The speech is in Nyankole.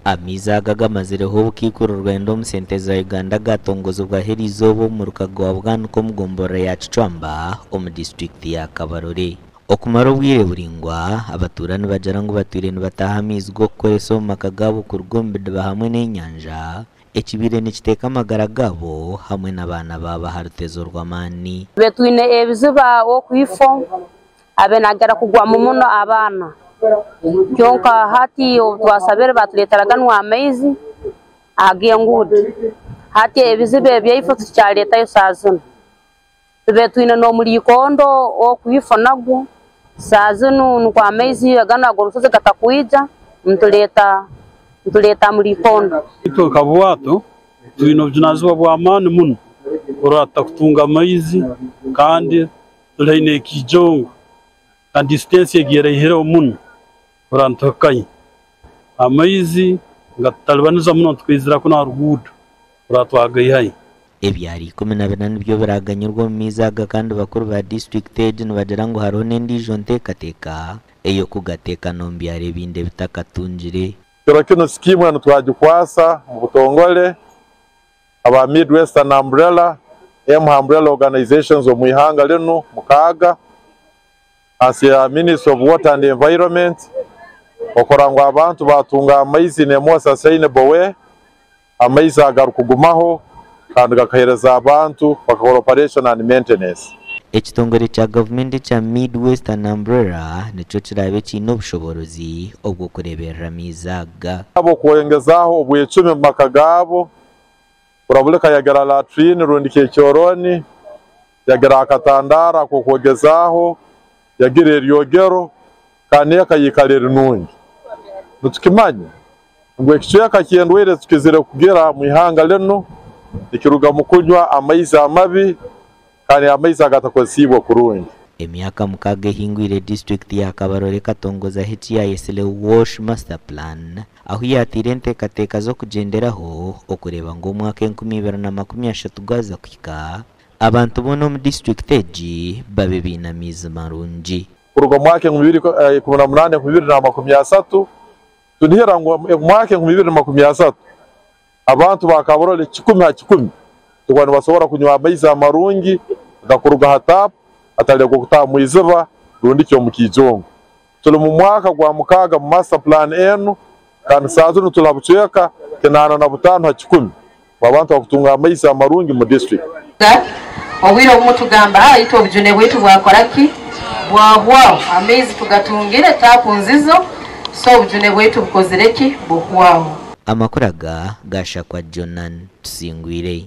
Amaizi aga gamazireho obukaikuru rwenda omu sente za Uganda gaatongozibwaho eriizooba omu muruka gwa Bwanika omu gomborora ya Kicwamba omu disiturikiti ya Kabarole. Okumara obwire buraingwa, abatuura nibagira ngu batwire nibataaha amaizi g'okukoresa omu maka gaabo kuruga omu bidiba hamwe n'enyanja, ekibaire nikiteeka amagara gaabo hamwe n'abaana baabo aha rutezo rw'amaani. Tube twine ebiziba okwifo abe nagera kugwamu muno abaana kyonka hati obu twasabire batuletera ganu amaizi ag'enguudo hati ebiziba ebyaifo tukyaletayo saaha zinu. Tube twine n'omurikondo okwifo nagwo saaha zinu nukwo amaizi ganu ag'orushozi gatakwija nituleeta nituleeta murikondo. Itwe nka Bwato twine obujunanizibwa bw'amaani muno kurora tutakutunga amaizi kandi turi haihi n'ekiijongo kandi disitansi egi eraihireho muno kurora nituhikayo. Amaizi nigatutalibaniza muno tukaizira kunu aha ruguudo kurora twagaihayo. Ebyaro 14 nibyo biraganyirwe omu maizi aga kandi bakuru ba disiturikiti egi nibagira ngu hariho n'endiijo nteekateeka ey'okugateeka n'omu byaro ebindi ebitakatungire. Kiro kinu sikiimu enu twagikwasa mu butongole aba Mid Western Umbrella, emu ha umbrella organizations omu ihanga linu mukaaga, hansi ya Ministry of Water and Environment okurora ngu abantu batunga amaizi in a more sustainable way, amaizi agarukugumaho kandi gakahereza abantu bakakora operation and maintenance. Ekitongore kya gavumenti ekya Mid Western Umbrella nikyo kiraabe kiine obushoboorozi obw'okureeberera amaizi aga. Okwongezaaho obwecumi omu maka gaabo, kurabulika yagira latrine rundi kyekyoroni, yagira akatandaaro ak'okwogezaaho, yagira eryogero kandi n'eka yaikara eri nungi. Nitukimanya ngu ekicweka ky'endwaire ezitukizire kugira omu ihanga linu nikiruga mu kunywa amaizi amabi kandi amaizi agatakozesiibwe kurungi. Emyaka mukaaga ehingwire disiturikiti ya Kabarole ekatongozaho eki yaayetsire Wash Master Plan ahu yaataire enteekateeka z'okugyenderaho okureeba ngu omwaka 2030 gwaza kuhika abantu boona omu disiturikiti egi babe baine amaizi marungi. Kuruga omu mwaka 2018 2030 tunihira ngu omu mwaka 2030 abantu ba Kabarole 100 ha 100 tukuba nibasobora kunywa amaizi amarungi agakuruga ha taapu hatali ag'okutaaha omu iziba rundi ki omu kiijongo. Tuli mu mwaka gwa mukaaga mu master plan enu kandi saaha zinu tuli ha bucweka 85 ha 100 bw'abantu abakutunga amaizi amarungi mu district. Obwire obumu tugamba, ah, itwe obujune bwaitu bwakora ki? Bwahwaho. Amaizi tugatungire, taapu nzizo, so obujune bwaitu bukozire ki? Buhwaho. Amakuru aga gashakwa Jonan Tusingwire.